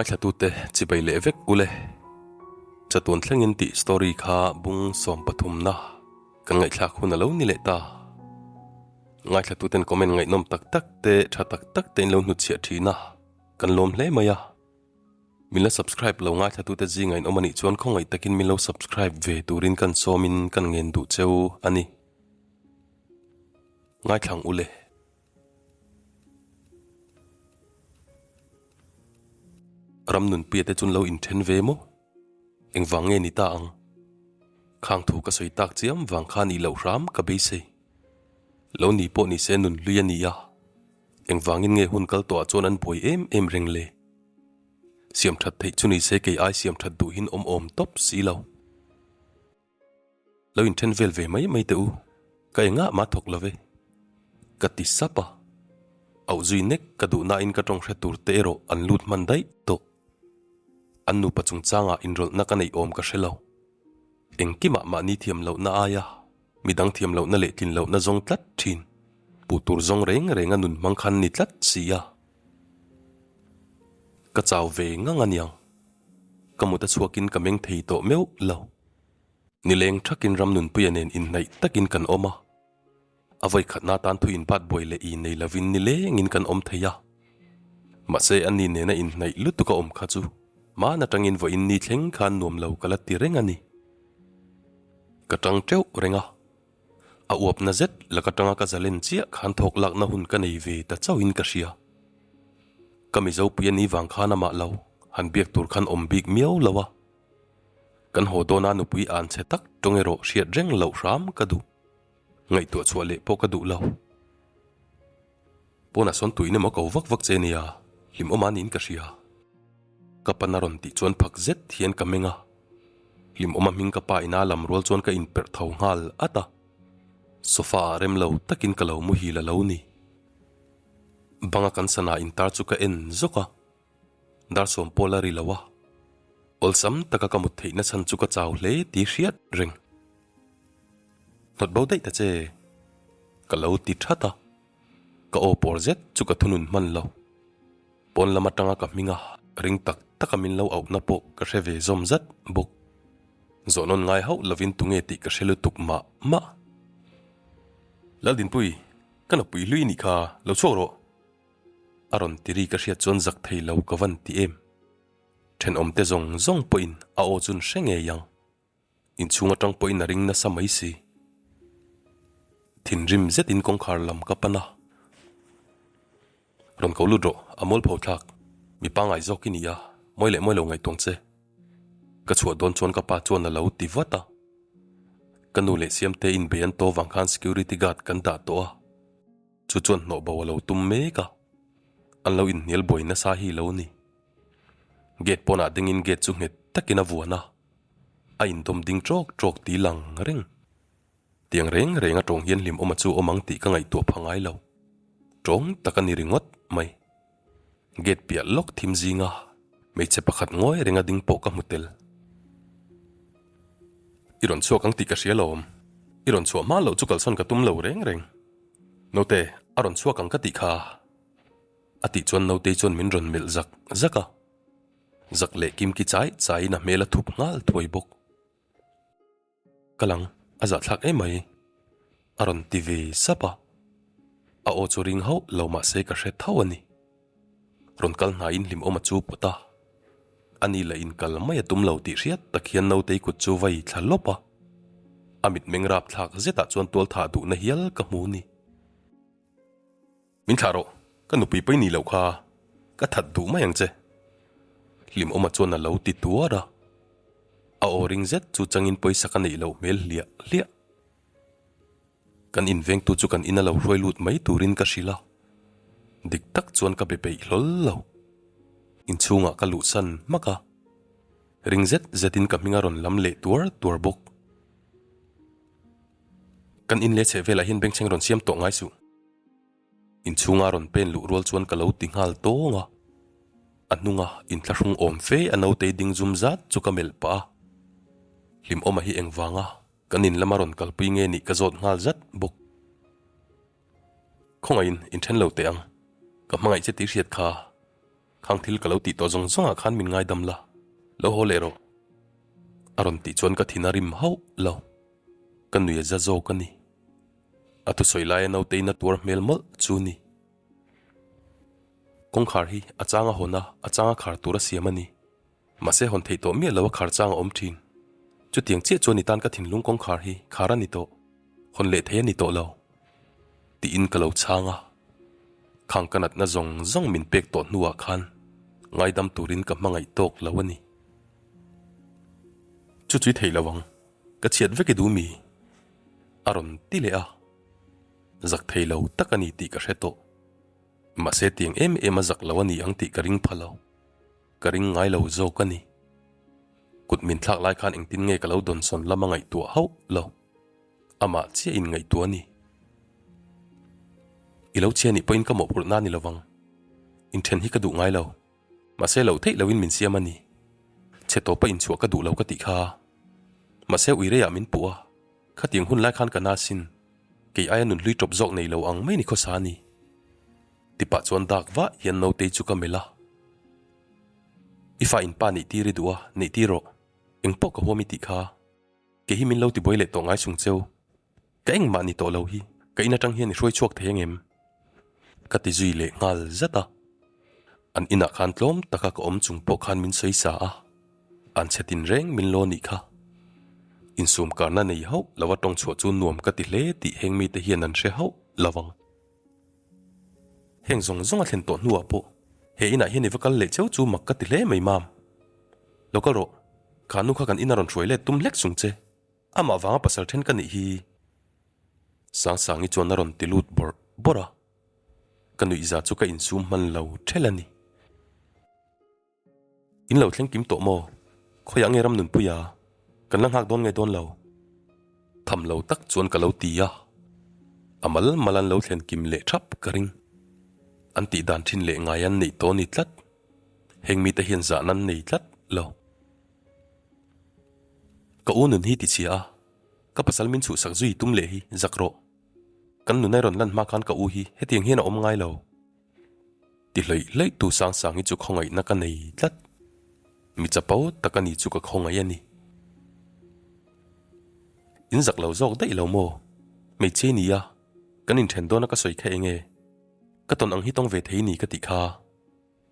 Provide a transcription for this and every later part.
Ngaithlatute chibai leh vek ule. Chatuan thlengin tih story kha bung sawmpathumna kan ngaihthlak hun a lo ni leh ta. Ngaithlatuten comment ngaihnawm tak tak te tha tak tak te in lo hnutchhiah thin a, kan lawm hle mai a. Min la subscribe lo ngaithlatute zinga in awm anih chuan khawngaih takin min lo subscribe ve turin kan sawmin kan ngen duh cheu a ni. Ngaithlang ule. Ram nunpuia te chuan lo inthen ve maw? Engvang nge ni ta ang? Khang thu ka sawi tak chiam vang kha nih loh hram ka beisei. Lo ni pawh ni se nun hlui a ni a, engvangin nge hun kal tawhah chuan an buai em em reng le? Siam that theih chu ni se kei ai siam that duhin awm awm tawp si lo. Lo inthen vel ve mai mai teh u, ka engah mah thawk lo ve. Ka ti sap a, auh zui nek ka duh nain ka tawng hre tur te erawh an lut hman daih tawh. An nupa chungchangah inrawlhna ka neih awm ka hre lo. Engkimah mahni thiam lohna aia midang thiam lohna leh tlin lohna zawng tlat thin. Puh tur zawng reng reng a nun hmang khan ni tlat si a. Ka chau ve ngang aniang. Ka mut a chhuakin ka meng thei tawh meuh lo. Nileng thakin ram nunpuia nen inhnaih takin kan awm a, a vawikhatna atan thu inbat buai leh i nei lovin nilengin kan awm thei a. Mahse a ni nena inhnaih lutuk a awm kha chu hman atangin vawiin ni thleng khan nuam lo ka la ti reng a ni. Ka tang teuh reng a, a uapna zet laka tanga ka zalen chiah khan thawk lakna hun ka nei ve ta chauhin ka hria. Ka Mizopui a ni vang khan amah lo han biak tur khan awm bik miau lo a. Kan haw dawna nupui an chhe tak tawng erawh hriat reng loh hram ka duh. Ngaihtuah chhuah leh pawh ka duh lo. Pawnah sawn tuin emaw ko vak vak che nia, hlim awm a niin ka hria. Ka pan a rawn tih chuan phak zet hian ka meng a. Hlim awma hming ka pa ina lam rual chuan ka inperh tho nghal at a. Sofa ah rem lo takin ka lo muhil a lo ni. Banga kan sana intar chu ka en zawk a. Dar sawm pawl a ri lo a, awlsam taka ka mut theihna chhan chu ka chau hle tih hriat reng. Hnawt bo daih ta che, ka lo ti that a, ka aw pawr zet chu ka thunun hman lo. Pawn lam atanga ka hming a, ring tak taka min lo auhna pawh ka hre ve zawm zat bawk. Zawhnawn ngai hauh lovin tunge tih ka hre lutuk mah mah. Laldinpui, ka nupui hlui nih kha, lo chhuak rawh. A rawn ti ri ka hriat chuan zak thei lo ka van ti em. Thenawmte zawng zawng pawhin a aw chun hre ngei ang. Inchhung atang pawhin a ring nasa mai si. Thinrim zetin kawngkhar lam ka pan a. Rawn ko lut rawh, a mawl pho thlak. Mi pangngai zawk i ni a, mawi leh mawi lo ngaihtuang che. Ka chhuah dawn chuan ka pa chuan a lo ti vat a. Ka nu leh Siamte inbe an to vang khan security guard kan dah tawh a. Chu chuan hnawh bo a lo tum mek a, an lo inhnial buai nasa hi lo ni. Gate pawnah dingin gate chu nghet takin a vuan a, a indawm ding ṭawk ṭawk ti lang reng. Tiang reng reng a ṭawng hian hlimawma chu awm ang tih ka ngaihtuah pha ngai lo. Ṭawng tak a ni ringawt mai. Gate piah lawk thim zinga hmeichhe pakhat ngawi renga ding pawh ka hmu tel. I rawn chhuak ang tih ka hria lawm. I rawn chhuah hma loh chu kalsawn ka tum lo reng reng. Naute, a rawn chhuak ang ka tih kha. A tih chuan Nautei chuan min rawn melh zak zak a. Zak leh kimki chai chaiin a hmel a thup nghal thuai bawk. Ka lang, a zahthlak em mai. A rawn ti ve sap a. A aw chu ring hauh lo mah se ka hre tho a ni. Rawn kal hnaiin hlimawm a chu pawt a. Ani la inkal mai a tum lo tih hriat tak hian Nautei kut chu vai thla lawp a. A mitmeng rapthlak zetah chuan tualthah duhna hial ka hmu ni. Min thlah rawh, ka nupui pawi ni loh kha ka that duh mai ang che. Hlimawma chuan a lo ti tuar a. A aw ring zet chu changin pawisa ka neih loh hmel hliah hliah. Kan invengtu chu kan ina lo hruai lut mai turin ka hrilh a, dik tak chuan ka be peih hlawl lo. Inchhungah ka luhsan hmak a, ring zet zetin ka hming a rawn lam leh tuar tuar bawk. Kan in leh chheh velah hian bengchheng rawn siam tawh ngai suh. Inchhunga rawn pen luh rual chuan ka lo ti nghal tawng a, a hnunga inthlahrung awm fe a nautei ding zum zat chu ka melh pah a. Hlimawma hi engvanga Kan in lama rawn kalpui nge nih ka zawt nghal zat bawk. Khawngaihin inthen lo teh ang, ka hmangaih che tih hriat kha. Khang thil ka lo tih tawh zawng zawngah khan min ngaidam la, lo haw leh rawh. A rawn tih chuan ka thin a rim hauh lo. Ka nui a za zawk a ni. A thusawi laia naute in a tuar hmel mawlh chu ni. Kawngkhar hi a chang a hawn a, a chang a khar tur a siam a ni. Mahse hawn theih tawh miah lo a khar chang a awm thin. Chutiang chiah chuan i tan ka thinlung kawngkhar hi khar a ni tawh, hawn leh thei a ni tawh lo. Tiin ka lo chhang a. Khang ka natna zawng zawng min pek tawh hnuah khan ngaidam turin ka hmangaih tawk lo a ni. Chu chu i theih lo ang, ka chhiat vek i duh mi? A rawn ti leh a. Zak thei lo tak a ni tih ka hre tawh. Mahse tiang em em a zak lo a ni ang tih ka ring pha lo. Ka ring ngai lo zawk a ni. Kut min thlak lai khan engtin nge ka lo dawnsawn lam a ngaihtuah hauh lo. Amah chiah in ngaihtuah a ni. I lo chhia nih pawhin ka mawhphurh na ni lovang. Inthen hi ka duh ngai lo. Mahse loh theih loin min siam a ni. Chhe tawpa inchhuah ka duh lo ka tih kha. Mahse uireiah min puh a. Khatiang hun lai khan ka na sin. Kei aia nun hlui tawp zawk nei lo ang mai ni khawsa a ni. Tipah chuan dak vah hian nautei chu ka melh a. I fa in pa neih tir i duh a, neih tir rawh. Eng pawh ka huam i tih kha. Kei hi min lo tibuai leh tawh ngai chung cheu. Ka engmah ni tawh lo hi, ka in atang hian i hruai chhuak thei angem? Ka ti zui leh nghal zat a. An inah khan tlawm taka ka awm chung pawh khan min sawi sa a, an chhe tin reng min lo nih kha. Insum karna nei hauh lova tawng chhuah chu nuam ka ti hle tih heng mite hian an hre hauh lo vang. Heng zawng zawng a thlen tawh hnuah pawh he inah hian i va kal leh cheu chu mak ka ti hle mai mam. Lo kal rawh, kha nu kha kan ina rawn hruai let tum hlek chung che. Amah vanga pasal then ka nih hi. Sangsangi chuan a rawn ti lut bawrh bawrh a, ka nuihza chu ka insum hman lo ṭhelh a ni. In lo thleng kim tawh maw? Khawiah nge ram nunpui a? Kan la nghak dawn nge dawn lo? Tham lo tak chuan ka lo ti a, a mal mal an lo thlen kim leh ṭhap ka ring. An tih dan ṭhin leh ngai an neih tawh a ni tlat. Heng mite hian zahna an nei tlat lo. Ka u nun hi ti chhia a, ka pasal min chhuhsak zui tum leh hi zak rawh. Kan nunai rawn lan hma khan ka u hi hetiang hian a awm ngai lo. Ti hlawih hlawih tu Sangsang hi chu khawngaihna ka nei tlat. Mi chapo tak a ni chu ka khawngaih a ni. In zak lo zawk daih lo maw? Hmeichhe i ni a, kan inthen dawn a ka sawi kha eng e? Ka tawn ang hi tawng ve thei ni ka tih kha.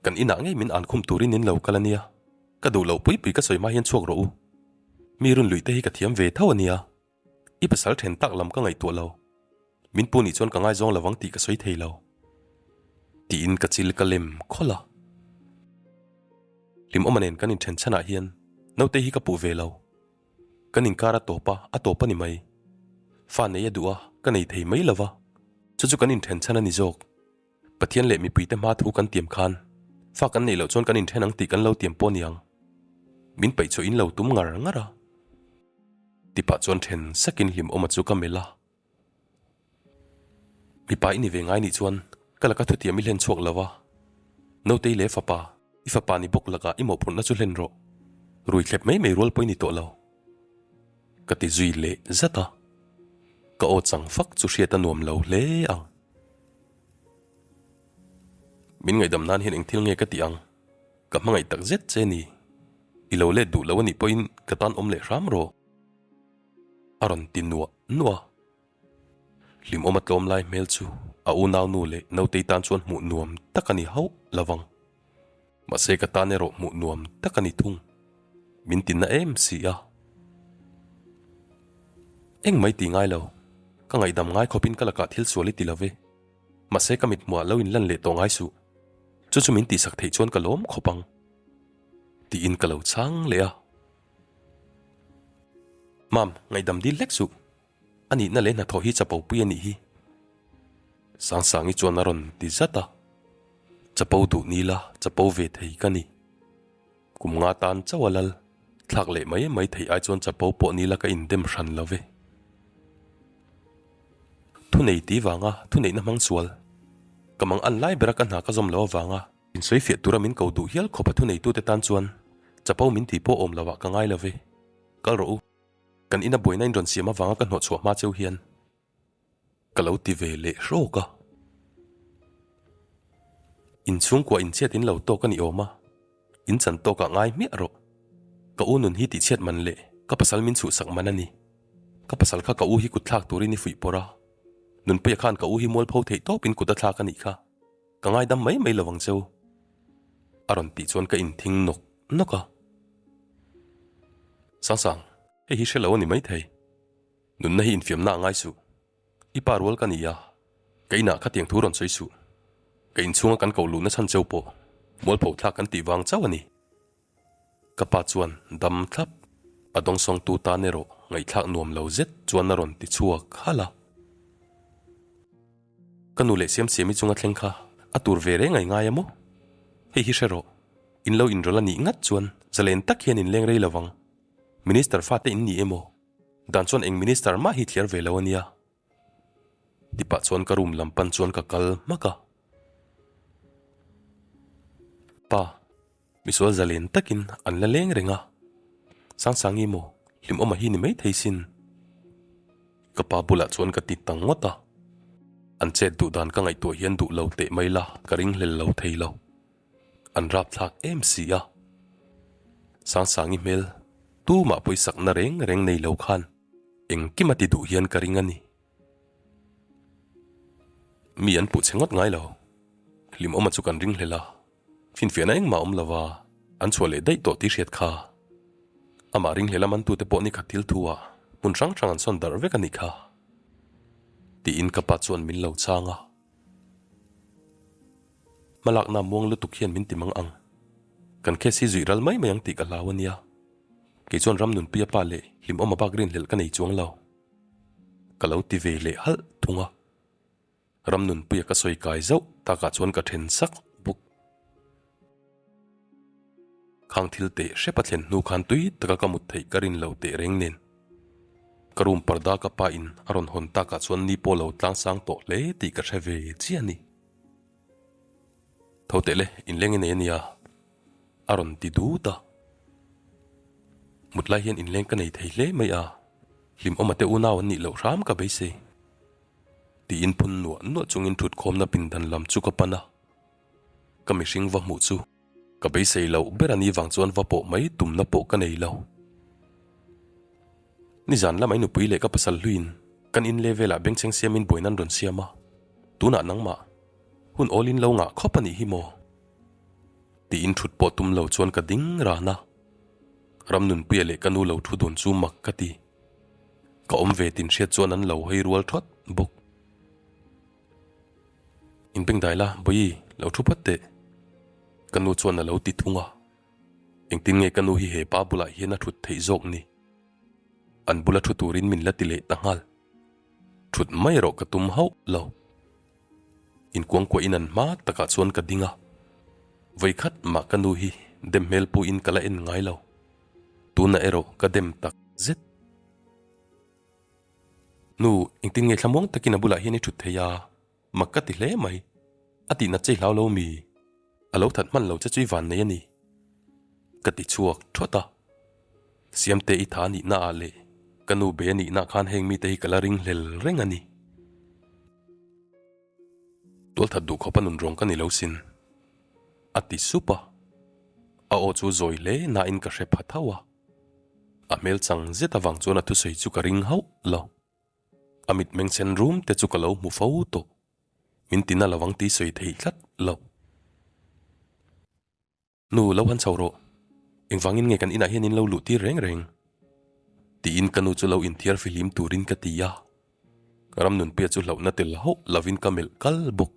Kan inah ngei min an khum turin in lo kal a nia, ka duh loh pui pui ka sawi hma hian chhuak rawh u. Mi run luih te hi ka thiam ve tho a nia. I pasal then tak lam ka ngaihtuah lo. Min pu nih chuan ka ngaizawng lovang tih ka sawi thei lo. Tiin ka chil ka lem khawlh a. Hlimawma nen kan inthen chhanah hian naute hi ka puh ve lo. Kan inkar a tawp a, a tawp a ni mai. Fa nei a duh a, ka nei thei mai lova. Chu chu kan inthen chhan a ni zawk. Pathian leh mipuite hma thu kan tiam khan fa kan neih loh chuan kan inthen ang tih kan lo tiam pawh niang. Min paih chhuah in lo tum ngar ngar a. Tipah chuan then sakin hlimawma chu ka melh a. Mipa i ni ve ngai nih chuan ka laka thutiam i hlen chhuak lo a. Nautei leh fapa, i fapa ni bawk lakah i mawhphurhna chu hlen rawh. Rui thlep mai mai rual pawh i ni tawh lo. Ka ti zui leh zat a. Ka aw chang fak chu hriat a nuam lo hle ang. Min ngaihdam nan hian engthil nge ka tih ang? Ka hmangaih tak zet che ni. I lo let duh lo a nih pawhin ka tan awm leh hram rawh. A rawn ti nuah nuah a. Hlimawm a tlawm lai hmel chu a unau nu leh nautei tan chuan hmuh nuam tak a ni hauh lo vang. Mahse ka tan erawh hmuh nuam tak a ni thung. Min tinna em si a. Engmai ti ngai lo. Ka ngaihdam ngai khawpin ka lakah thil sual i ti lo ve. Mahse ka mit hmuah lo inlan leh tawh ngai suh. Chu chu min tihsak theih chuan ka lawm khawp ang. Tiin ka lo chhang leh a. Mam, ngaihdam dil hlek suh. A nihna leh hnathawh hi chapo pui a nih hi. Sangsangi chuan a rawn ti zat a. Chapo duh ni la, chapo ve thei ka ni. Kum nga tan chauh a lal, thlak leh mai mai theih ai chuan chapo pawh ni la ka indem hran lo ve. Thunei ti vanga thuneihna hmang sual. Ka mang an lai bera ka hna ka zawm lo avanga insawi fiah tura min ko duh hial khawp a thuneitute tan chuan chapo min tih pawh awm lovah ka ngai lo ve. Kal rawh u. Kan ina buaina in rawn siam avanga ka hnawh chhuah hma cheu hian ka lo ti ve leh hrawk a. In chhungkua inchhiat in lo tawk a ni awm a, in chan tawkah ngai hmiah rawh. Ka u nun hi tihchhiat man leh ka pasal min chhuhsak man a ni. Ka pasal kha ka u hi kut thlak turin i fuih pawrh a. Nunpuia khan ka u hi mualpho theih tawpin kut a thlak a nih kha. Ka ngaidam mai mai lo ang cheu. A rawn tih chuan ka inthing nawk nawk a. Sangsang, hei hi hre lo a ni maithei. Nunna hi infiamna a ngai suh. I pa rual ka ni a, ka inah khatiang thu rawn sawi suh. Ka inchhunga kan koh luhna chhan cheu pawh mualpho thlak kan tih vang chauh a ni. Ka pa chuan dam thlap a dawngsawngtu tan erawh ngaihthlak nuam lo zet chuan a rawn ti chhuak halh a. Ka nu leh Siamsiami chunga thleng kha a tur ve reng ai ngai a maw? Hei hi hre rawh, in lo inrawlh a nih ngat chuan zalen tak hian in leng rei lovang. Minister fate in ni emaw? Dan chuan eng minister mah hi thliar ve lo a nia. Tipah chuan ka room lam pan chuan ka kal hmak a. Pa, misual zalen takin an la leng reng a. Sangsangi maw, hlimawma hi ni mai thei sin. Ka pa bulah chuan ka ti ta ngawt a. An chet duh dan ka ngaihtuah hian duh lo teh mai la ka ringhlel lo thei lo. An rapthlak em si a. Sangsangi hmel tumah pawisakna reng reng nei lo khan engkim a ti duh hian ka ring a ni. Mi an puh che ngawt ngai lo. Hlimawma chu kan ringhlel a, finfiahna engmah awm lova an chhuah leh daih tawh tih hriat kha. Amah ringhlel a mantute pawh nikhat thil thu ah hmun hrang hrang an sawn darh vek a nih kha. Tiin ka pa chuan min lo chhang a. Hmalakna muang lutuk hian min ti mang ang. Kan case hi zuih ral mai mai ang tih ka hlau a nia. Kei chuan ram nunpuia pa leh hlimawma bak rinhlelh ka nei chuang lo. Ka lo ti ve leh halh thung a. Ram nunpuia ka sawi kai zauh takah chuan ka then sak bawk. Khang thil teh hrep a thlen hnu khan tui taka ka mut theih ka rin lo teh reng nen. Ka room parda ka pa in a rawn hawn takah chuan ni pawh lo tlang sang tawh hle tih ka hre ve chiah a ni. Tho teh le, inleng i nei a nia, a rawn ti dut a. Mut lai hian inleng ka nei thei hle mai a, hlimawma te unau an nih loh hram ka beisei. Tiin phun nuah nuah chungin thutkhawmna pindan lam chu ka pan a. Ka mihring va hmuh chu ka beisei loh ber a ni vang chuan va pawh mai tumna pawh ka nei lo. Nizan lamah i nupui leh ka pasal hluiin kan in leh velah bengchheng siamin buaina an rawn siam a, tunah nangmah hun awlin lo ngah khawp a nih hi maw? Tiin thut pawh tum lo chuan ka ding ran a, Ramnunpuia leh ka nu lo thu dun chu mak ka ti. Ka awm ve tin hriat chuan an lo hawi rual thawt bawk. Inbengdai la, Bawihi, lo thu phawt teh. Ka nu chuan a lo ti thung a. Engtin nge ka nu hi he pa bulah hian a thut theih zawk ni? An bula thu turin min la ti leh ta nghal. Thut mai erawh ka tum hauh lo. Inkuangkuahin an hma takah chuan ka ding a. Vawikhat mah ka nu hi dem hmel puin ka la en ngai lo. Tunah erawh ka dem tak zet. Nu, engtin nge thlamuang takin a bulah hian i thut thei a? Mak ka ti hle mai. A tihnat che i hlau lo mi? A lo that hman lo che chu i van nei a ni. Ka ti chhuak thawt a. Siamte i tha nihna ah leh ka nu be nihna khan heng mite hi ka la ring hlel reng a ni. Tualthat duh khawp a nun rawng ka ni lo sin. A ti sup a. A aw chu zawi hle nain ka hre pha tho a. A hmel chang zet avang chuan a thusawi chu ka ring hauh lo. A mitmeng sen rum te chu ka lo hmu fo tawh. Min tina lo ang tih sawi theih tlat lo. Nu, lo han chho rawh. Engvangin nge kan inah hian in lo luh tir reng reng? Tiin ka nu chu lo inthiar fihlim turin ka ti a. Ramnunpuia chu hlauhna tel hauh lovin ka melh kal bawk.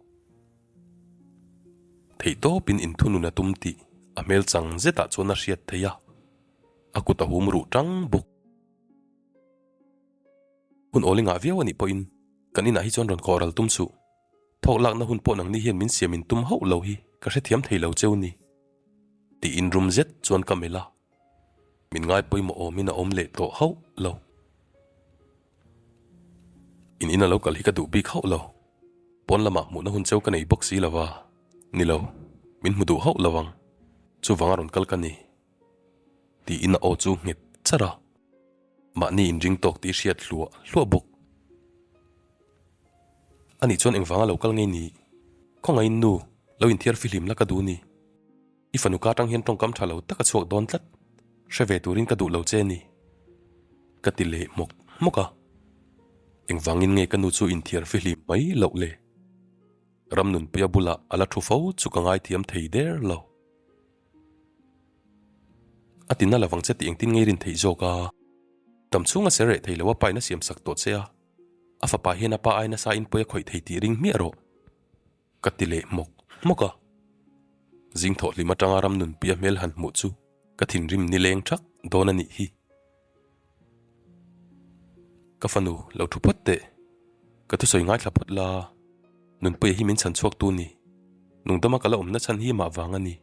Theihtawpin inthunun a tum tih a hmel chang zetah chuan a hriat theih a, a kut a hum ruh tang bawk. Hun awl i ngah viau a nih pawhin kan inah hi chuan rawn khawh ral tum suh. Thawk lakna hun pawh nangni hian min siam in tum hauh lo hi ka hrethiam thei lo cheu ni. Tiin rum zet chuan ka melh a, min ngai pawimawh awmin a awm leh tawh hauh lo. In ina lo kal hi ka duh bik hauh lo. Pawn lamah hmuhna hun cheu ka nei bawk si lo va, ni lo, min hmu duh hauh lo ang. Chuvanga rawn kal ka ni. Tiin a aw chu nghet charh a. Mahni inring tawk tih hriat hluah hluah bawk. Ani chuan engvanga lo kal ngei ni? Khawngaihin nu, Lo inthiar fihlim la ka duh ni. I fanu ka atang hian tawngkam tha lo tak a chhuak dawn tlat. Hre ve turin ka duh lo che ni. Ka ti leh hmawk hmawk a. Engvangin nge ka nu chu inthiar fihlim mai loh le? Ramnunpuia bulah a la thu fo chu ka ngaithiam thei der lo. A tina lovang che tih engtin ngei rin theih zawk a? Tam chhunga ser reh thei lo a pain a siam sak tawh che a, a fapa hian a pa ai nasa in pawi a khawih thei tih ring hmiah rawh. Ka ti leh hmawk hmawk a. Zing thawh hlim atanga Ramnunpuia hmel han hmuh chu ka thinrim nileng thak dawn a nih hi. Ka fanu lo thu phawt teh. Ka thusawi ngaithla phawt la, Nunpuia hi min chhan chhuak tu ni. Nungdama ka la awmna chhan hi mah vang a ni.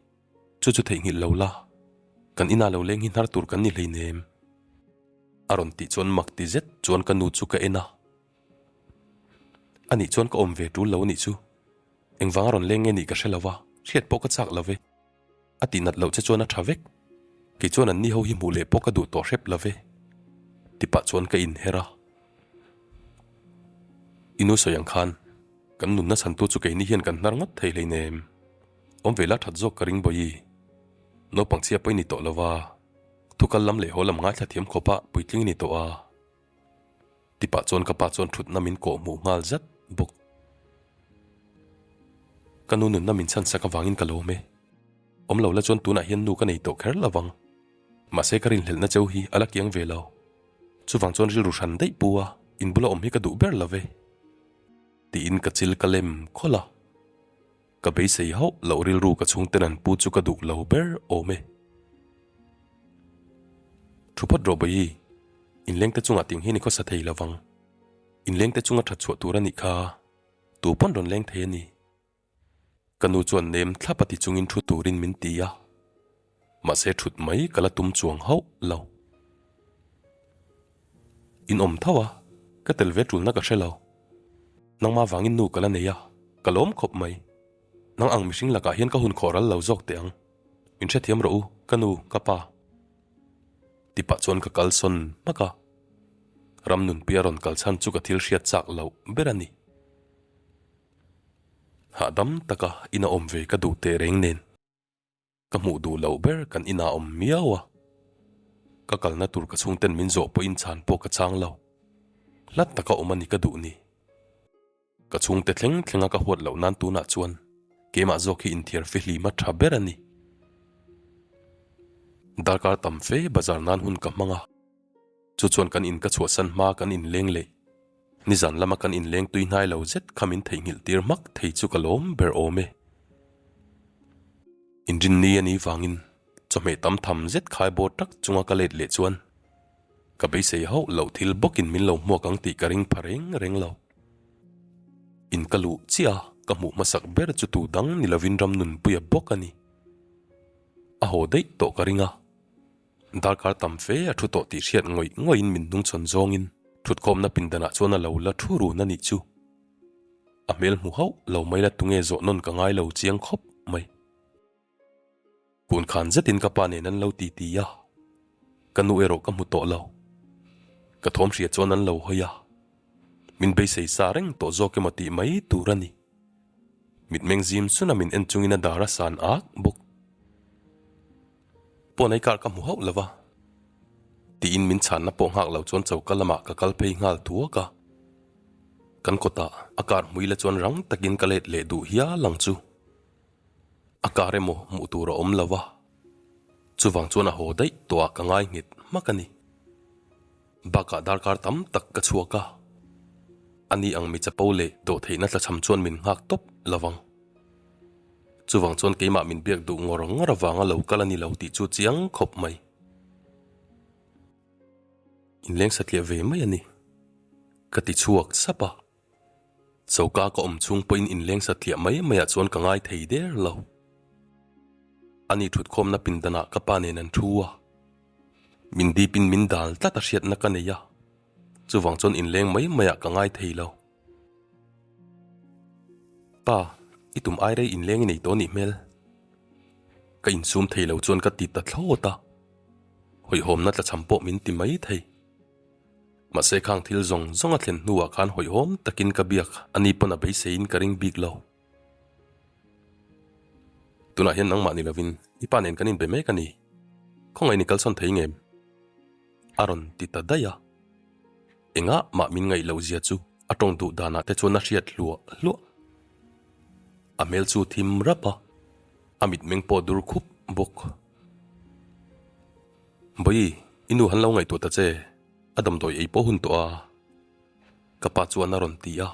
Chu chu theihnghilh lo la, kan inah lo leng hi hnar tur kan ni hleinem. A rawn tih chuan mak ti zet chuan ka nu chu ka en a. Anih chuan ka awm ve tul lo anih chu. Engvang a rawn leng nge nih ka hre lo va, hriat pawh ka chak lo ve. A tih nat loh che chuan a tha vek. Kei chuan anni ho hi hmuh leh pawh ka duh tawh hrep lo ve. Ti pah chuan ka inher a. I nu sawi ang khan kan nunna chhantu chu keini hian kan hnar ngawt thei hleinem. Awm ve la that zawk ka ring bawi. Naupang chhia pawh i ni tawh lo va, thu kal lam leh haw lam ngaithla thiam khawpah puitling i ni tawh a. Ti pah chuan ka pa chuan thutna min kawh hmuh nghal zat bawk. Ka nu nunna min chhan sak avangin ka lawm e. Awm lo la chuan tunah hian nu ka nei tawh kher lovang. Mahse ka rinhlelhna cheu hi a la kiang ve lo. Chuvang chuan rilru hran daih pu a, in bula awm hi ka duh ber lo ve. Tiin ka chil ka lem khawlh a. Ka beisei hauh loh rilru ka chhungten an pu chu ka duh lo ber awm e. Thu phawt rawh Bawihi, inlengte chungah ting hian i khawsa thei lo vang. Inlengte chunga that chhuah tur a nih kha, tu pawn rawn leng thei a ni. Ka nu chuan nem thlap a ti chungin thu turin min ti a, mahse thut mai ka la tum chuang hauh lo. In awm tho a, ka tel ve tulna ka hre lo. Nangmah vangin nu ka la nei a, ka lawm khawp mai. Nang ang mihring lakah hian ka hun khawh ral lo zawk teh ang. Min hrethiam rawh u, ka nu, ka pa. Ti pah chuan ka kal sawn hmak a. Ramnunpuia rawn kal chhan chu ka thil hriat chak loh ber a ni. Hahdam taka ina awm ve ka duh teh reng nen. Ka hmuh duh loh ber kan inah awm miau a, ka kalna tur ka chhungten min zawh pawhin chhan pawh ka chang lo. Hlat taka awm a ni ka duh ni. Ka chhungte thleng thlenga ka huat loh nan tunah chuan keimah zawk hi inthiar fihlima tha ber a ni. Darkar tam fe bazar nan hun ka hmang a, chu chuan kan in ka chhuahsan hma kan inleng leh nizan lama kan inleng tui hnai lo zet kha min theihnghilh tir hmak thei chu ka lawm ber awm e. Inrinni a nih vangin chawhmeh tam tham zet khai bawr tak chunga ka let leh chuan ka beisei hauh loh thil bawkin min lo hmuak ang tih ka ring pha reng reng lo. In ka luh chiah a, ka hmuh hmasak ber chu tu dang ni lovin Ramnunpuia bawk a ni. A haw daih tawh ka ring a. Darkar tam fe a thu tawh tih hriat ngawih ngawihin min hnungchhawn zawngin thutkhawmna pindanah chuan a lo la thu run a nih chu. A hmel hmu hauh lo mai la tunge zawh nawn ka ngai lo chiang khawp mai. Kun khan zetin ka pa nen an lo ti ti a, ka nu erawh ka hmu tawh lo. Ka thawm hria chuan an lo hawi a, min beisei sa reng tawh zawk emaw tih mai tur a ni. Mitmeng zim suna min en chungin a dar a san ak bawk. Pawn ai kar ka hmu hauh lo va, tiin min chhanna pawh nghak lo chuan choka lamah ka kal phei nghal thuak a. Kan kawtah a kar hmui la chuan rang takin ka let leh duh hial ang chu. A kar emaw hmuh tur a awm lo va, chuvang chuan a haw daih tawhah ka ngai nghet hmak a ni. Bakah darkar tam tak ka chhuak a, ani ang mi chapo leh dawhtheihna tlachham chuan min nghak tawp lo vang. Chuvang chuan keimah min biak duh ngawr ngawr avanga lo kal a ni lo tih chu chiang khawp mai. Inleng satliah ve mai a ni. Ka ti chhuak sap a. Choka ka awm chhung pawhin inleng satliah mai maiah chuan ka ngai thei der lo. Ani thutkhawmna pindanah ka pa nen an thu a. Min dipin min dal tlat a hriatna ka nei a. Chuvang chuan inleng mai maiah ka ngai thei lo. Pa, i tum ai rei inleng i nei tawh nih hmel. Ka insum thei lo chuan ka ti ta thlawt a, hawihhawmna tlachham pawh min ti mai thei. Mahse khang thil zawng zawng a thlen hnuah khan hawihhawm takin ka biak a ni pawn a beiseiin ka ring bik lo. Tunah hian nangmah ni lovin i pa nen kan inbe mek a ni. Khawngaih ni kalsawn thei ngem? A rawn ti ta daih a. Engah mah min ngaih loh zia chu a tawng duh danah te chuan a hriat hluah hluah. A hmel chu thim rap a, a mitmeng pawh dur khup bawk. Bawi, i nu han lo ngaihtuah ta che, a damdawi ei pawh hun tawh a, ka pa chuan a rawn ti a.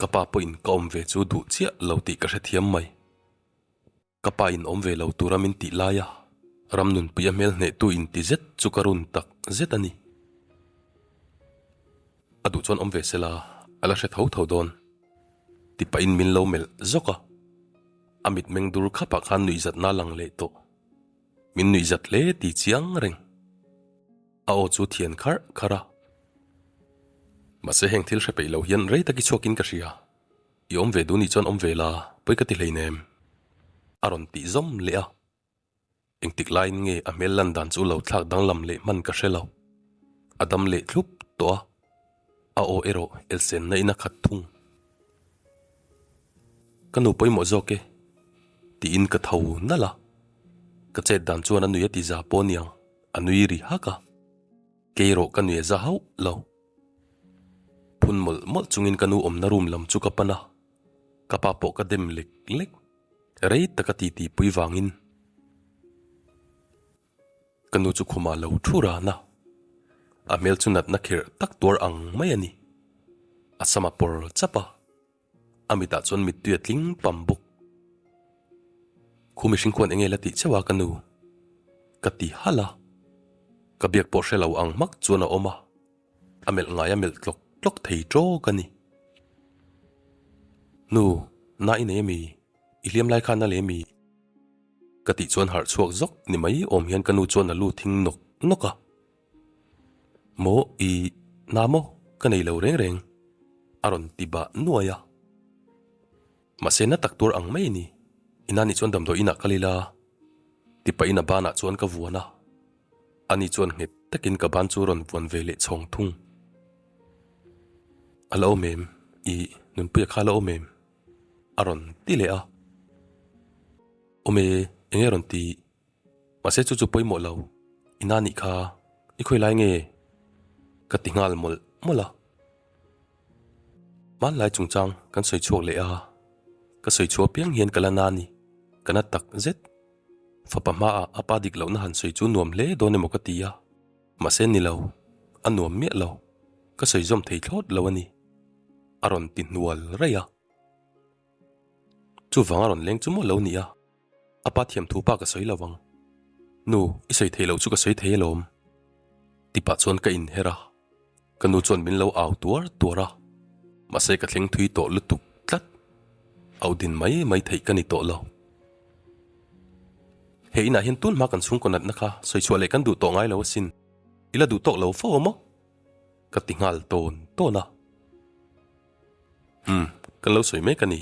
Ka pa pawhin ka awm ve chu duh chiah lo tih ka hrethiam mai. Ka pa in awm ve lo tura min tih lai a, Ramnunpuia hmel hnehtu in ti zet chu ka run tak zet a ni. A duh chuan awm ve sela, a la hre tho tho dawn. Ti pahin min lo melh zawk a, a mitmeng dur khapah khan nuihzatna a lang leh tawh. Min nuihzat hle ti chiang reng. A aw chu thian kharh kharh a. Mahse heng thil hre peih lo hian rei tak i chhuakin ka hria. I awm ve duh nih chuan awm ve la, pawi ka ti hleinem. A rawn tih zawm leh a. Engtik laiin nge a hmel lan dan chu lo thlak danglam leh hman ka hre lo. A dam leh thlup tawh a, a aw erawh elsenna in a khat thung. Ka nu pawimawh zawk e, tiin ka tho nalh a. Ka chet dan chuan a nui a ti za pawh aniang, a nui ri hak a. Kei erawh ka nui a za hauh lo. Phun mawlh mawlh chungin ka nu awmna room lam chu ka pan a, ka pa pawh ka dem lek lek, rei taka titi pui vangin ka nu chu khumah lo thu ran a, a hmel chu natna kherh tak tuar ang mai a ni, a sam a pawr chap a. A mitah chuan mittui a tling pam bawk. Khu mihring khuan enge la tih cheuh a ka nu? Ka ti halh a. Ka biak pawh hre lo ang hmak chuan a awm a. A melh ngai a melh tlawk tlawk thei tawk a ni. Nu, na i nei ami? I hliam lai khan a leh ami? Ka tih chuan harh chhuak zawk ni mai awm hian ka nu chuan a lu thing nawk nawk a. Maw i na maw ka nei lo reng reng a rawn ti bah nuai a. Mahse na tak tur ang mai a ni, i na nih chuan damdawi inah kal ila ti pahin a banah chuan ka vuan a, ani chuan nghet takin ka ban chu rawn vuan ve leh chhawng thung. A la awm em? I nunpuia kha a la awm em? A rawn ti leh a. Awm e, enge rawn ti? Mahse chu chu pawimawh lo, i na nih kha i khawi lai nge? Ka ti nghal mawlh mawlh a. Hmanlai chungchang kan sawi chhuak leh a, ka sawi chhuah apiang hian ka la na ni, ka na tak zet. Fapa hmaah a pa dik lohna han sawi chu nuam hle dawn emaw ka ti a, mahse ni lo, a nuam miah lo, ka sawi zawm thei thlawt lo a ni, a rawn ti hnual raih a. Chuvang a rawn leng chu maw lo ni a. A pa thiam thu pa ka sawi lo ang. Nu, i sawi thei loh chu ka sawi thei alawm. Ti pah chuan ka inher a, ka nu chuan min lo au tuar tuar a, mahse ka thleng thui tawh lutuk tlat. Au din mai mai theih ka ni tawh lo. He inah hian tun hma kan chhungkaw natna kha sawi chhuah leh kan duh tawh ngai lo asin, i la duh tawk lo fo maw? Ka ti nghal tawn tawn a. Umm, kan lo sawi mek a ni,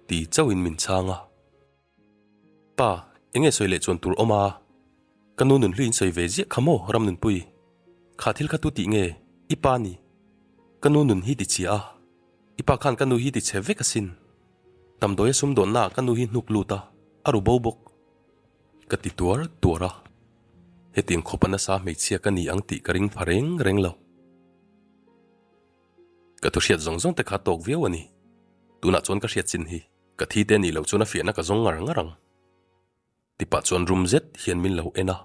ti chauhin min chhang a. Pa, eng nge sawi leh chuan tur awm a? Ka nu nunhlui in sawi ve ziah kha maw, Ramnunpui? Kha thil kha tu tih nge i pa ni? Ka nu nun hi ti chhia a, i pa khan ka nu hi ti chhe vek asin. Damdawi a sumdawnnaah ka nu hi hnuk lut a, a ru bo bawk. Ka ti tuar tuar a, hetiang khawpa nasa hmeichhia ka ni ang tih ka ring pha reng reng lo. Ka thu hriat zawng zawng te kha tawk viau a ni. Tunah chuan ka hriat chin hi ka thi te nih loh chuan a fiahna ka zawng ngar ngar ang. Tipah chuan rum zet hian min lo en a,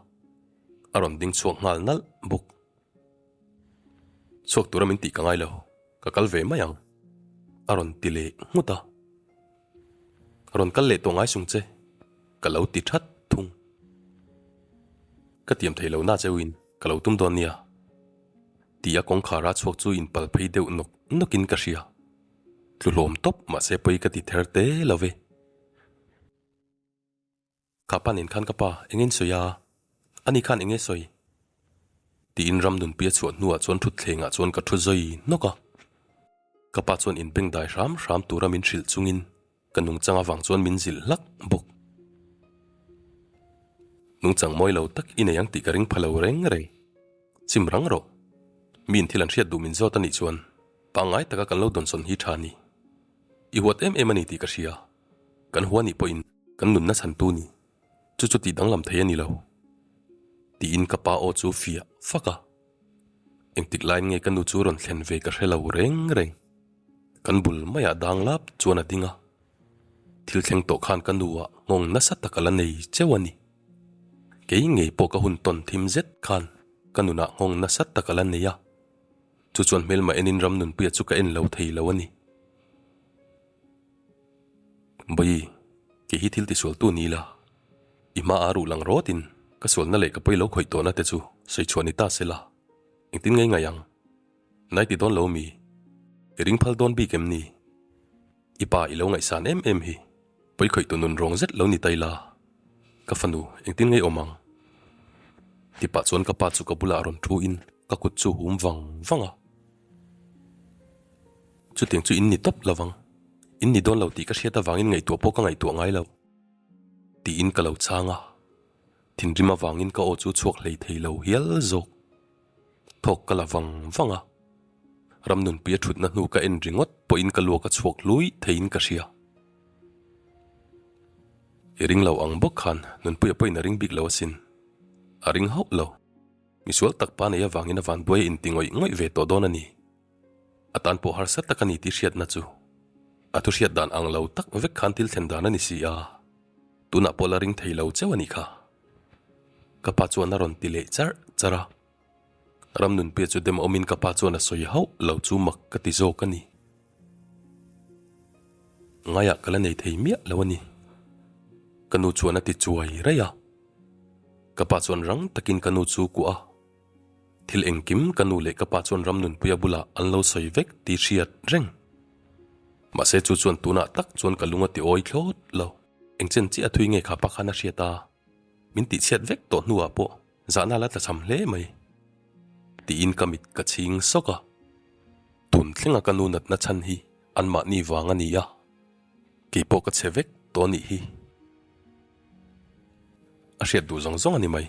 a rawn ding chhuak nghal nalh bawk. Chhuak tura min tih ka ngai lo, ka kal ve mai ang, a rawn ti leh nghut a. Rawn kal leh tawh ngai sung che, ka lo ti that thung. Ka tiam thei lo na cheuhin ka lo tum dawn nia. Tia kawngkhar a chhuak chu inpal phei deuh nawk nawkin ka hria. Tlu hlawm tawp mahse pawi ka ti ther te lo ve. Ka pa nen khan ka pa eng in sawi a, ani khan eng nge sawi? Tiin Ramnunpuia chhuah hnuah chuan thutthlengah chuan ka thu zawi nawk a. Ka pa chuan inbeng dai hram hram tura min hrilh chungin ka nungchang avang chuan min zilh hlak bawk. Nungchang mawi lo tak i nei ang tih ka ring pha lo reng reng. Chim rang rawh. Miin thil an hriat duh min zawt a nih chuan pangngai taka kan lo dawnsawn hi tha ni. I huat em em a ni tih ka hria. Kan hua nih pawhin. Kan nunna chhantu ni, chu chu tih danglam thei a ni lo. Tiin ka pa aw chu fiah fak a. Engtik laiin nge ka nu chu rawn thlen ve ka hre lo reng reng. Kan bul maiah dang lap chuan a ding a. Thil thleng tawh khan ka nu ah nghawng nasa tak a la nei cheu a ni. Kei ngei pawh ka hun tawn thim zet khan ka nunah nghawng nasa tak a la nei a. Chu chuan hmelma enin Ramnunpuia chu ka en lo thei lo a ni. Bawi, kei hi thil tisualtu ni la, i hma a ruh lang rawtin ka sualna leh ka pawi lo khawih tawhna te chu sawi chhuah ni ta se la, engtin ngei ngaih ang? Nai ti dawn lo mi? I ring phal dawn bik em ni? I pa i lo ngaihsan em em hi, pawi khawih tu nun rawng zet lo ni tai la, ka fanu engtin ngei awm ang? Ti pah chuan ka pa chu ka bulah rawn thu in ka kut chu hum vang vang a. Chutiang chu in ni tawp lo vang. In ni dawn lo tih ka hriat avangin ngaihtuah pawh ka ngaihtuah ngai lo. Tiin ka lo chhang a. Thinrim avangin ka aw chu chhuak hlei thei lo hial zawk. Thawk ka la vang vang a. Ramnunpuia thutna hnu ka en ringawt pawhin ka luak a chhuak hlui theiin ka hria. I ring lo ang bawk khan Nunpuia pawhin a ring bik lo asin. A ring hauh lo. Misual tak pa nei avangin a vanbuai a inti ngawih ngawih ve tawh dawn a ni. A tan pawh harsa tak a ni tih hriatna chu a thu hriat dan ang lo tak vek khan thil thlen dan a ni si a, tunah pawh la ring thei lo cheu a nih kha. Ka pa chuan a rawn ti leh charh charh a. Ramnunpuia chu dem awmin ka pa chuan a sawi hauh lo chu mak ka ti zawk a ni. Ngaiah ka la nei thei miah lo a ni. Ka nu chuan a ti chuai raih a. Ka pa chuan rang takin ka nu chu kuah a. Thil engkim ka nu leh ka pa chuan Ramnunpuia bulah an lo sawi vek tih hriat reng. Mahse chu chuan tunah tak chuan ka lung a ti awi thlawt lo. Engchen chiah a thui nge kha pa khan a hriat a, min tihchhiat vek tawh hnuah pawh zahna la tlachham hle mai. Tiin ka mit ka chhing sawk a. Tun thlenga ka nu natna chhan hi anmahni vang a ni a, kei pawh ka chhe vek tawh a nih hi. A hriat duh zawng zawng a ni mai.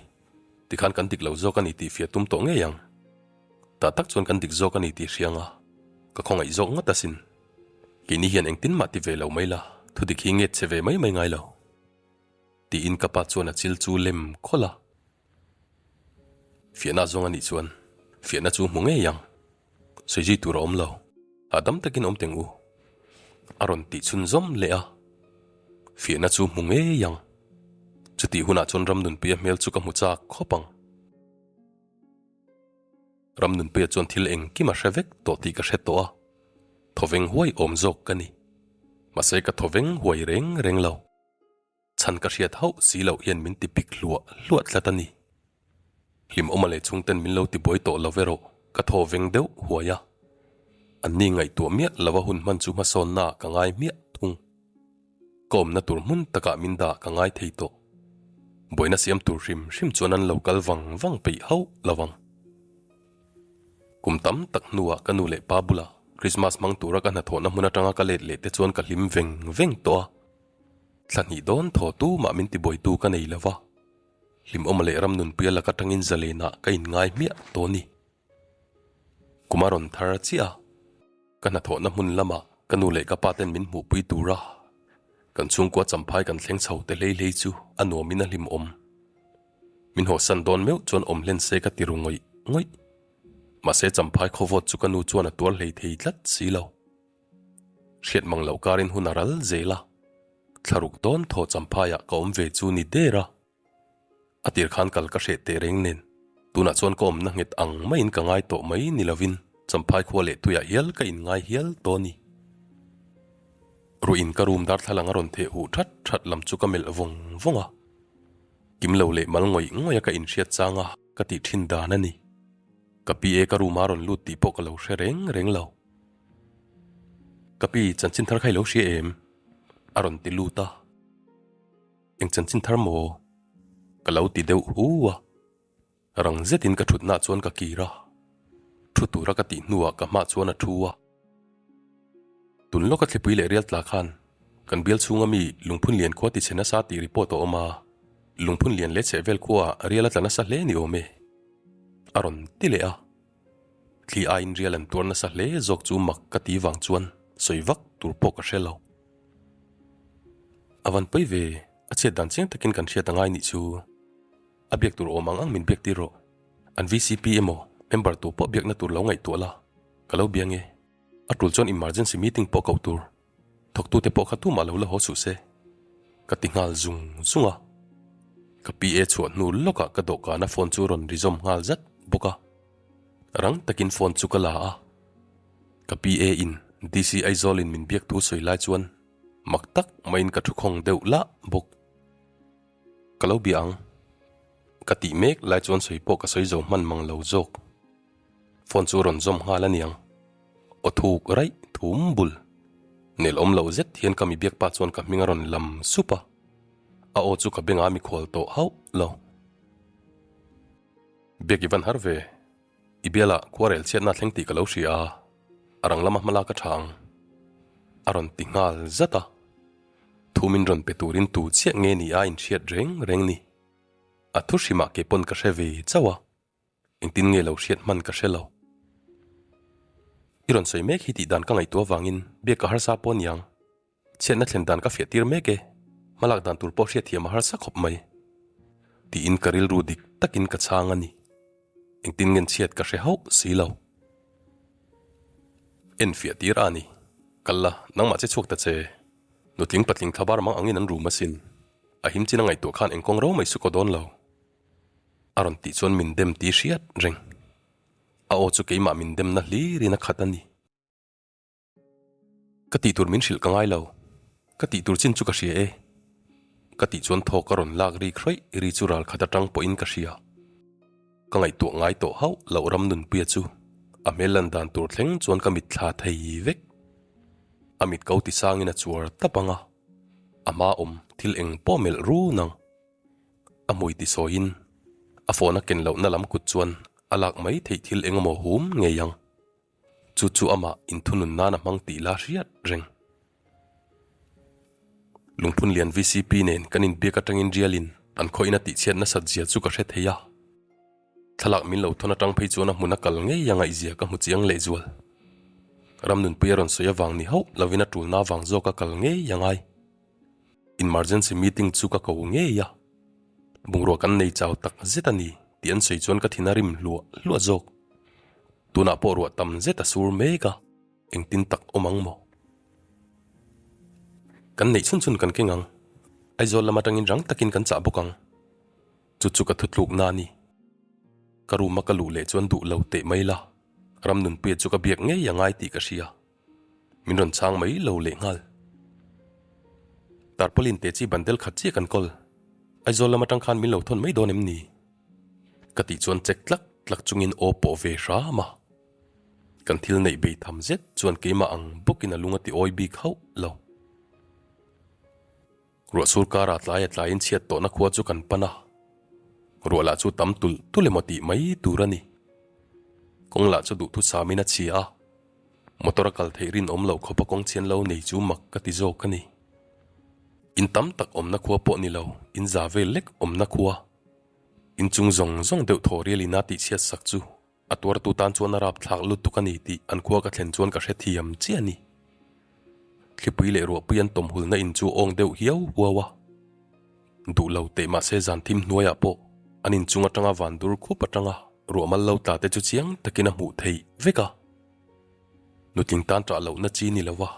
Tikhan kan dik lo zawk a ni tih fiah tum tawh ngei ang. Tah tak chuan kan dik zawk a ni tih hriang a, ka khawngaih zawk ngawt asin. Keini hian engtin mah ti ve lo mai la, thudik hi nget che ve mai mai ngai lo. Tiin ka pa chuan a chil chu lem khawlh a. Fiahna zawng a nih chuan fiahna chu hmu ngei ang. Sawi zui tur a awm lo. Hahdam takin awm teng u. A rawn tih chhunzawm leh a. Fiahna chu hmu ngei ang. Chutih hunah chuan Ramnunpuia hmel chu ka hmu chak khawp ang. Ramnunpuia chuan thil engkim a hre vek tawh tih ka hre tawh a. Thawveng huai awm zawk ka ni. Mahse ka thawveng huai reng reng lo. Chhan ka hriat hauh si loh hian min ti pik hluah hluah tlat a ni. Hlimawma leh chhungten min lo ti buai tawh lo erawh ka thaw veng deuh huai a. Anni ngaihtuah miah lova hun hman chu hmasawnna ah ka ngai hmiah thung. Ka awmna tur hmun takah min dah ka ngai thei tawh. Buaina siam tur hrim hrim chuan an lo kal vang vang peih hauh lo vang. Kum tam tak hnuah ka nu leh pa bulah Krismas hmang tura ka hnathawhna hmun atanga ka let leh te chuan ka hlim veng veng tawh a. Thla hnih dawn thaw tu mah min ti buaitu ka nei lo va, hlimawm leh ram nunpuia lak atangin zalenah ka inngai hmiah tawh ni. Kum a rawn thar chiah a, ka hnathawhna hmun lamah ka nu leh ka pa ten min hmuhpui tur a, kan chhungkua champhai kan thleng chho te hlei hlei chu a nuamin a hlimawm. Min hawsan dawn meuh chuan awm hlen se ka ti ru ngawih ngawih. Mahse champhai khawvawt chu ka nu chuan a tuar hlei thei tlat si lo. Hriat mang loh karin hun a ral zel a, thlaruk dawn thaw champhaiah ka awm ve chu ni der a. A tir khan kal ka hreh teh reng nen, tunah chuan ka awmna nghet ang maiin ka ngai tawh mai ni lovin champhai khua leh tuiah hial ka inngai hial tawh a ni. Ruiin ka room darthlalang a rawn theh huh that that lam chu ka melh vawng vawng a, kim lo leh mal ngawih ngawih a ka inhriat chang a ka tih thin dan a ni. Ka PA ka room a rawn lut tih pawh ka lo hre reng reng lo. Ka pi, chanchin thar kha i lo hria em? A rawn ti lut a. Eng chanchin thar maw? Ka lo ti deuh hu a. Rang zetin ka thutnaah chuan ka kir a. Thu tura ka tih hnuah ka hmah chuan a thu a. Tun lawka thlipui leh rial tla khan kan bial chhunga mi lungphun lian khua ti chhe nasa tih report a awm a. Lungphun lian leh chhehvel khuaah rial a tla nasa hle ni awm e. A rawn ti leh a. Thli aiin rial an tuar nasa hle zawk chu mak ka ti vang chuan sawi vak tur pawh ka hre lo. A van pawi ve. A chhiat dan chiang takin kan hriat a ngai nih chu. A biak tur awm ang ang min biak tir rawh. An VCP emaw member tu pawh biakna tur lo ngaihtuah la, ka lo bia nge. A tul chuan emergency meeting pawh koh tur. Thawktute pawh kha tumah lo la haw suh se. Ka ti nghal zung zung a. Ka PA chhuah hnu lawkah ka dawhkana phone chu rawn ri zawm nghal zat bawk a. Rang takin phone chu ka la a. Ka PA in DC Aizawl in min biak thu sawi lai chuan mak tak maiin ka thukhawng deuh lah bawk. Ka lo bia ang. Ka tih mek lai chuan sawi pawh ka sawi zo hman mang lo zawk. Phone chu rawn zawm nghal a niang. Aw thuk raih thum bul. Nel awm lo zet hian ka mi biak pa chuan ka hming a rawn lam sup a. A aw chu ka bengah mi khual tawh hauh lo. Biak i van har ve. I bialah khuarel chhiatna thleng tih ka lo hria a, a rang lama hma lak a tha ang. A rawn ti nghal zat a. Thu min rawn pe turin tu chiah nge ni a inhriat reng reng ni. A thu hrimah kei pawn ka hre ve chauh a, engtin nge lo hriat hman ka hre lo. I rawn sawi mek hi tih dan ka ngaihtuah avangin biak ka harsa pawh niang. Chhiatna thlen dan ka fiah tir mek e, hmalak dan tur pawh hriatthiam a harsa khawp mai. Tiin ka rilru dik takin ka chhang a ni. Engtin ngen chhiat ka hre hauh si lo. En fiah tir a ni. Kal la, nangmah che chhuak ta che. Nutling patling thlabar mang angin an rum asin. A him chin a ngaihtuah khan engkawng ro mai su kaw dawn lo. A rawn tih chuan min dem ti hriat reng. A aw chu keimah min demna hlirin a khat a ni. Ka tih tur min hrilh ka ngai lo. Ka tih tur chin chu ka hria e. Ka tih chuan thawk a rawn lak rik hrawih ri chu ral khat atang pawhin ka hria. Ka ngaihtuah ngai tawh hauh loh ram nunpuia chu a hmel lan dan tur thleng chuan ka mit thla thei vek. A mit ko ti sangin a chuar tap ang a, a hma awm thil eng pawh melh run ang. A hmui ti sawiin a phone a ken lohna lam kut chuan a lak mai theih thil eng emaw hum ngei ang. Chu chu amah inthunun nan a hmang tih la hriat reng. Lungphun lian vcp nen kan inbiak atangin rialin an khawih in a tihchhiat nasat zia chu ka hre thei a. Thlalak min lo thawn atang phei chuan a hmun a kal ngei a ngaihzia ka hmu chiang lehzual. Ramnunpui a rawn sawi avang ni hauh lovin a tulna avang zawk a kal ngei a ngai. Emergency meeting chu ka ko ngei a, bungrua kan nei chau tak zet a ni tih an sawi chuan ka thin a rim hluah hluah zawk. Tunah pawh ruah tam zet a sur mek a, engtin tak awm ang maw? Kan neih chhun chhun kan keng ang, Aizawl lam atangin rang takin kan chah bawk ang. Chu chu ka thutlukna a ni. Ka room a ka luh leh chuan duh lo teh mai la, Ramnunpuia chu ka biak ngei a ngai tih ka hria. Min rawn chhang mai lo leh nghal. Tarpaulin te chi bandel khat chiah kan kawl. Aizawl lam atang khan min lo thawn mai dawn em ni? Ka tih chuan check tlak tlak chungin aw pawh ve hram a. Kan thil neih bei tham zet chuan keimah ang bawkin a lung a ti awi bik hauh lo. Ruah sur karah tlai a tlaiin chhiat tawhna khua chu kan pan a, ruah lah chu tam tulh tulh emaw tih mai tur a ni. Kawng lah chu duhthusamin a chhia a, motor a kal theih rinawm loh khawpa kawng chhian lo nei chu mak ka ti zawk a ni. In tam tak awmna khua pawh ni lo, in za vel lek awmna khua. In chung zawng zawng deuh thaw rial ina tihchhiat sak chu A tuartu tan chuan a rapthlak lutuk a ni tih an khua ka thlen chuan ka hrethiam chiah a ni. Thlipui leh ruahpui an tawm hulna in chu awng deuh hiau huau a. Duh lo teh mahse zan thim hnuaiah pawh an inchung atanga van dur khup atanga ruah mal lo tla te chu chiang takin a hmuh theih vek a. Nutling tan ṭah lohna chi ni lo a,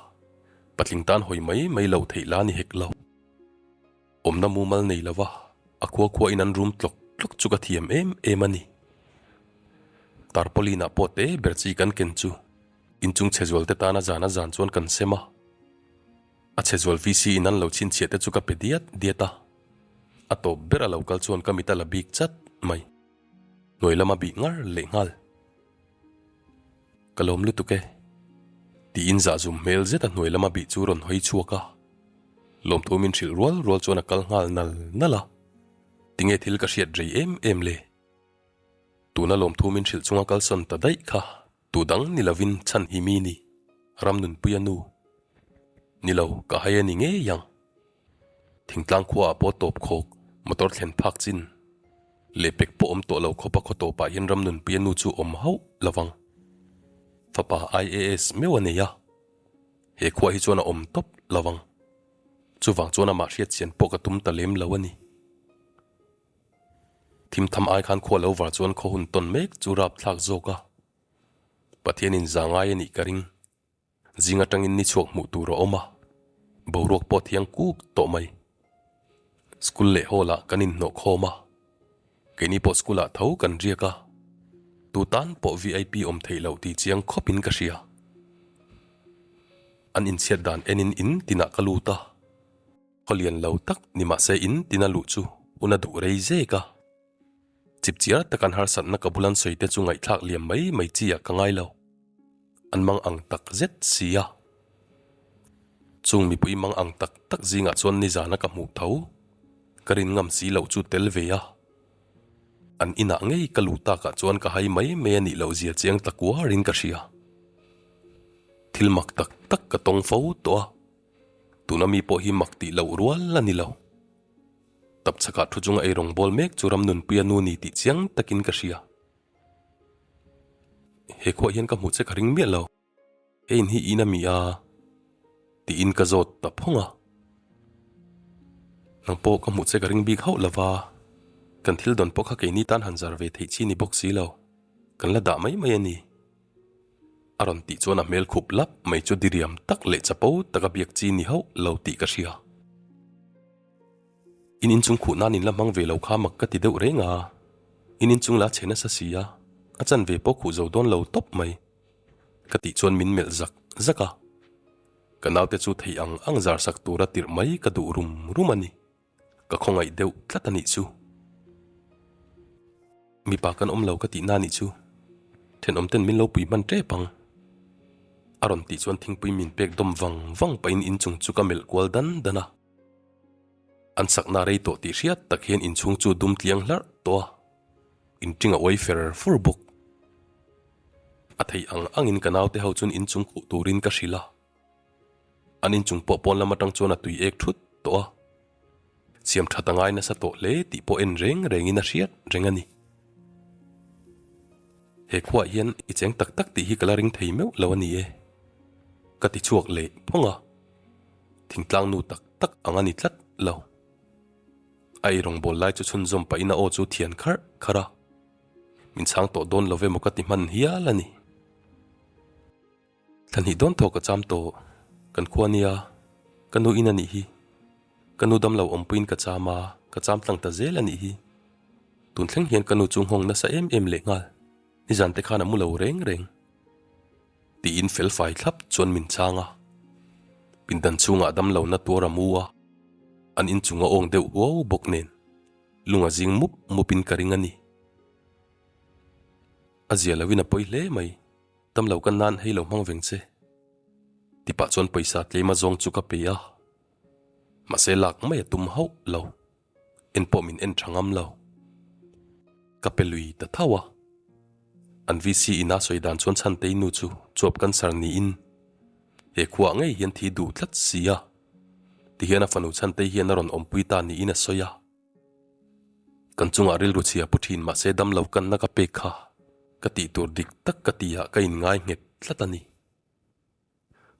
patling tan hawi mai mai lo theih la ni hek lo. Awmna mumal nei lova a khua khua in an rum tlawk tlawk chu ka thiam em em a ni. Tarpaulin ah pawh te ber chi kan ken chu inchung chhe zual te tana zan a zan chuan kan sem a. A chhe zual VC in an lo chhinchhiah te chu ka pe diat diat a. A tawp ber a lo kal chuan ka mit a la bik chat mai. Hnuai lama bih ngar leh nghal. Ka lawm lutuk e. Tiin zahzum hmel zet a hnuai lama bih chu rawn hawi chhuak a. Lawmthu min hrilh rual rual chuan a kal nghal nal nal a. Tinge thil ka hriat rei em em le? Tuna lawmthu min hrilh chunga kalsawn ta daih kha tu dang ni lovin chhan hi mi ni, Ramnunpuia nu. Ni lo, ka hai a ni ngei ang. Thingtlang khuaah pawh tawp khawk, motor thlen phak chin leh pek pawh awm tawh lo khawpa khaw tawpah hian Ramnunpuia nu chu awm hauh lovang. Fapa IAS meuh a nei a, he khuaah hi chuan a awm tawp lovang. Chuvang chuan amah hriatchian pawh ka tum ta lem lo a ni. Thim tham ai khan khua lo var chuan khaw hun tawn mek chu rapthlak zawk a. Pathianin za ngai a nih ka ring. Zing atangin ni chhuak hmuh tur a awm a, boruak pawh thiang kuk tawh mai. School leh hall ah kan inhnawh khawm a, keini pawh school ah tho kan riak a, tu tan pawh vip awm theih loh tih chiang khawp in ka hria. An inchhiat dan enin in tinah ka lut a, khaw lian lo tak ni mahse in tina luh chu hun a duh rei zek a. Chipchiar tak an harsatna ka bulan sawi te chu ngaihthlak liam mai mai chi ah ka ngai lo. An mang ang tak zet si a. Chung mipui mang ang tak tak zingah chuan nizana ka hmuh tho. Ka rin ngam si loh chu tel ve a. An inah ngei ka luh takah chuan ka hai mai mai a nih loh zia chiang ta kuarin ka hria. Thil mak tak tak ka tawng fo tawh a. Tuna mi pawh hi mak tih loh rual a ni lo. Tapchhakah thu chunga ei rawng bawl mek chu Ramnunpuia nu ni tih chiang takin ka hria. He khuah hian ka hmuh che ka ring miah lo. He in hi in a mi a? Tiin ka zawt ta phawng a. Nang pawh ka hmuh che ka ring bik hauh lo va, kan thil dawn pawh kha keini tan han zar ve theih chi ni bawk si lo, kan la dah mai mai a ni. A rawn tih chuan a hmel khup lap mai chu diriam tak leh chapo taka biak chi ni hauh lo tih ka hria. In inchung khuh nan in la hmang ve lo kha mak ka ti deuh reng a, in inchung la chhe nasa si a, a chanve pawh khuh zo dawn lo tawp mai. Ka tih chuan min melh zak zak a, ka naute chu thei ang ang zar sak tura tirh mai ka duh rum rum a ni. Ka khawngaih deuh tlat a nih chu. Mipa kan awm lo ka tih na nih chu. Thenawm ten min lo pui hman tep ang. A rawn tih chuan thingpui min pek dawm vang vang pahin inchung chu ka melh kual dan dan a. An sakna rei tawh tih hriat tak hian inchhung chu dum tliang hlarh tawh a, inṭing a uai fer fur bawk. A theih ang angin ka naute ho chuan inchung khuh turin ka hrilh a, an inchung pawh pawn lam aṭang chuan a tui ek thut tawh a, siam ṭhat a ngai nasa tawh hle tih pawh en reng rengin a hriat reng a ni. He khuaah hian i cheng tak tak tih hi ka la ring thei meuh lo a ni e, ka ti chhuak leh phawng a. Thingtlang nu tak tak ang a ni tlat lo. A ei rawngbâwl lai chu chhunzawm pahin a aw chu thian kharh kharh a, min chhang tawh dawn lo ve maw ka ti hman hial a ni. Thla hnih dawn thaw ka cham tawh, kan khua nia, ka nu in a nih hi. Ka nu damlo awmpuiin ka cham a, ka cham tlang ta zel a nih hi. Tun thleng hian ka nu chu nghawng nasa em em lehnghal, nizan te khan a mu lo reng reng. Tiin felfai thlap chuan min chhang a. Pindan chhungah damlo na tuar a mu a, an inchung a awng deuh huau bawk nen lung a zing mup mupin ka ring a ni. A zia loin a pawi hle mai, damlo ka nan hei lo hmang veng che. Tipah chuan pawisa tlem a zawng chu ka pe a, mahse lak mai a tum hauh lo. En pawh min en tha ngam lo. Ka pe lui ta tho a. An VC in a sawi dan chuan Chhantei nu chu chuap cancer niin he khuaah ngei hian thi duh tlat si a. Tihian a fanu Chhantei hian a rawn awmpui ta niin a sawi a. Kan chungah rilru chhia pu thin mahse damlo kanna ka pek kha ka tih tur dik tak ka tihah ka inngai nghet tlat a ni.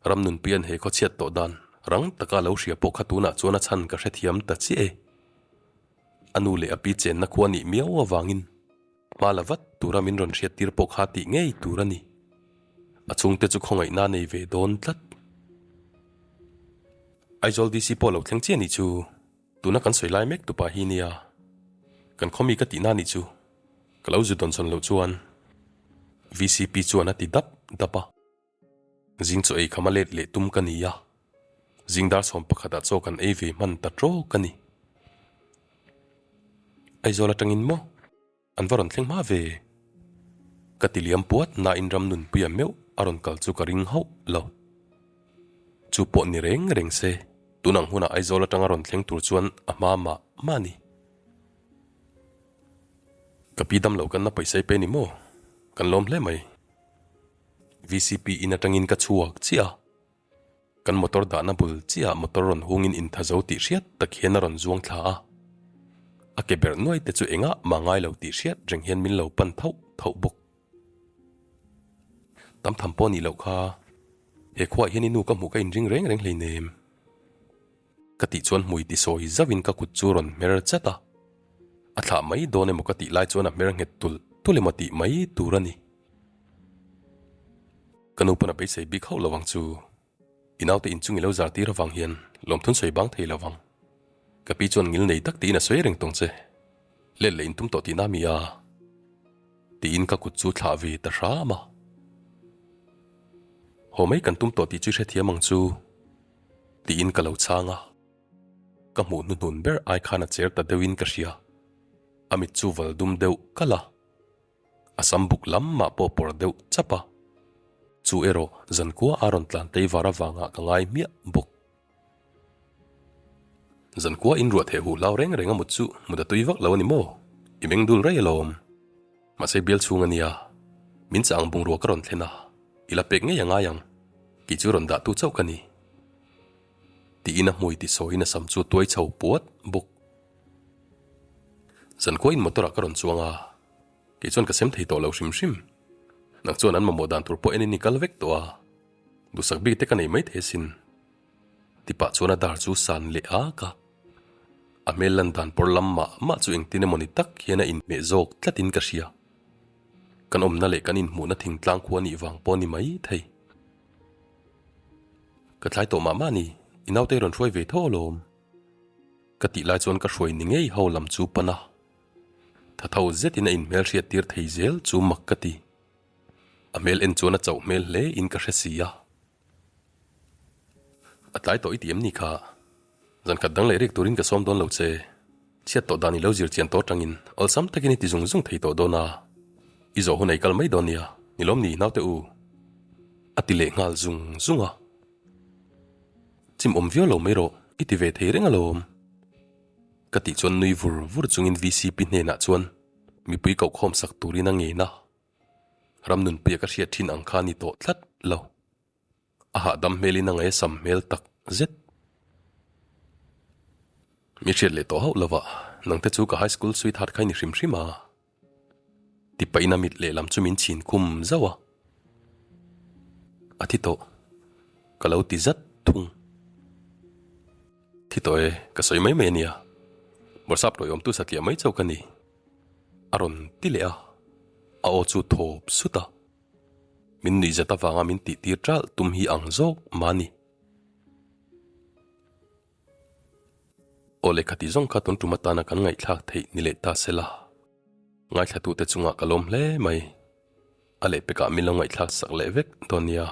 Ramnunpuia'n he khaw chhiat tawh dan rang taka lo hria pawh kha tunah chuan a chhan ka hrethiam ta chiah e. A nu leh a pi chenna khua nih miau avangin hma la vat tura min rawn hriattir pawh kha tih ngei tur a ni. A chhungte chu khawngaihna nei ve dawn tlat. Aizawl DC pawh lo thleng chiah nih chu tuna kan sawi lai mek tupa hi nia. Kan khawmi ka tihna nih chu ka lo zu dawnsawn loh chuan VCP chuan a ti dap dap a. Zing chaw ei kham a let leh tum ka ni a, zing dar 11 ah chaw kan ei ve hman ta trawk a ni. Aizawl atangin maw an va rawn thleng hma ve? Ka ti liam puat nain ram nunpuia meuh a rawn kal chu ka ring hauh lo. Chu pawh ni reng reng se, tun ang hunah Aizawl atanga rawn thleng tur chuan a hma mah mah a ni. Ka pi damlo kan na pawisai pe ni maw? Kan lawm hle mai. VCP in atangin ka chhuak chiah a, kan motor dahna bul chiahah motor rawn hungin intha zo tih hriat tak hian a rawn zuang thla a, a ke berh nuai te chu engah mah ngai lo tih hriat reng hian min lo pan thauh thauh bawk. Tam tham pawh nih loh kha, he khuaah hian i nu ka hmuh ka inring reng reng hleinem. Ka tih chuan hmui ti sawi zauhin ka kut chu rawn hmer chat a. A thlah mai dawn emaw ka tih lai chuan a hmer nghet tulh tulh emaw tih mai tur a ni. Ka nu pawn a beisei bik hauh lo ang chu. I naute inchung i lo zar tir avang hian lawmthun sawi bang thei lo vang. Ka pi chuan ngil nei tak tiin a sawi reng tawng che. Let leh intum tawh tihna mi a? Tiin ka kut chu thlah ve ta hram a. Haw mai kan tum tawh tih chu i hrethiam ang chu. Tiin ka lo chhang a. Ka hmuh hnuhnun ber ai khan a cher ta deuhin ka hria. A mit chu val dum deuh kalh a. A sam buk lam mah pawh pawr deuh chap a. Chu erawh zankua a rawn tlan tei var avangah ka ngai hmiah bawk. Zankua in ruah theh huh hlau reng reng a mut chu mut a tui vak lo a ni maw? I meng dul rei alawm. Mahse bial chhung a nia. Min chah ang bungrua ka rawn thlen a, i la pek ngei a ngai ang. Kei chu rawn dah tu chauh ka ni. Tiin a hmui ti sawiin a sam chu tuai chho puat bawk. Zankua in motor ah ka rawn chuang a, kei chuan ka sem thei tawh lo hrim hrim. Nang chuan an mamawh dan tur pawh en in i kal vek tawh a, duhsak bik te ka nei mai thei asin. Ti pah chuan a dar chu san leh ak a. A hmel lan dan pawr lam mah mah chu engtin emaw ni tak hian a inhmeh zawk tlatin ka hria. Kan awmna leh kan inhmuhna thingtlang khua nih vang pawh a ni mai thei. Ka tlai tawh mah mah a ni, i naute i rawn hruai ve tho alawm. Ka tih lai chuan ka hruai ni ngei ho lam chu pan a. Tha tho zetin a inhmel hriat tir thei zel chu mak ka ti. A hmel en chuan a chauh hmel hle in ka hre si a. A tlai tawh i ti em ni kha? Zan khat dang leh rik turin ka sawm dawn lo che. Chhiat tawh dan i lo zir chian tawh atangin awlsam takin i ti zung zung thei tawh dawn a. I zawh hun ei kal mai dawn nia, ni lawm ni naute u? A ti leh nghal zung zung a. Chim awm viau lo mai rawh, i ti ve thei reng alawm. Ka tih chuan nui vur vur chungin VCP hnenah chuan mipui kohkhawm sak turin a ngen a. Ramnunpuia ka hriat thin ang kha ni tawh tlat lo. A hahdam hmelin a ngaih a sam hmel tak zet. Mi hriat leh tawh hauh lovah nangte chu ka high school sweetheart kha i ni hrim hrim a. Ti pahin a mit lehlam chu min chhin khum zauh a. A thi tawh. Ka lo ti zat thung. Thi tawh e, ka sawi mai mai a nia. Bawrhsap tawiawmtu satliah mai chauh ka ni. A rawn ti leh a, a aw chu thawp sut a. Min nuih zat avanga min tih tir ṭalh tum hi ang zawk mah ni. Aw lehkha tih zawng kha tun tum atana kan ngaihthlak theih ni leh ta se la. Ngaithlatute chungah ka lawm hle mai. A lehpekah min lo ngaihthlak sak leh vek dawn nia.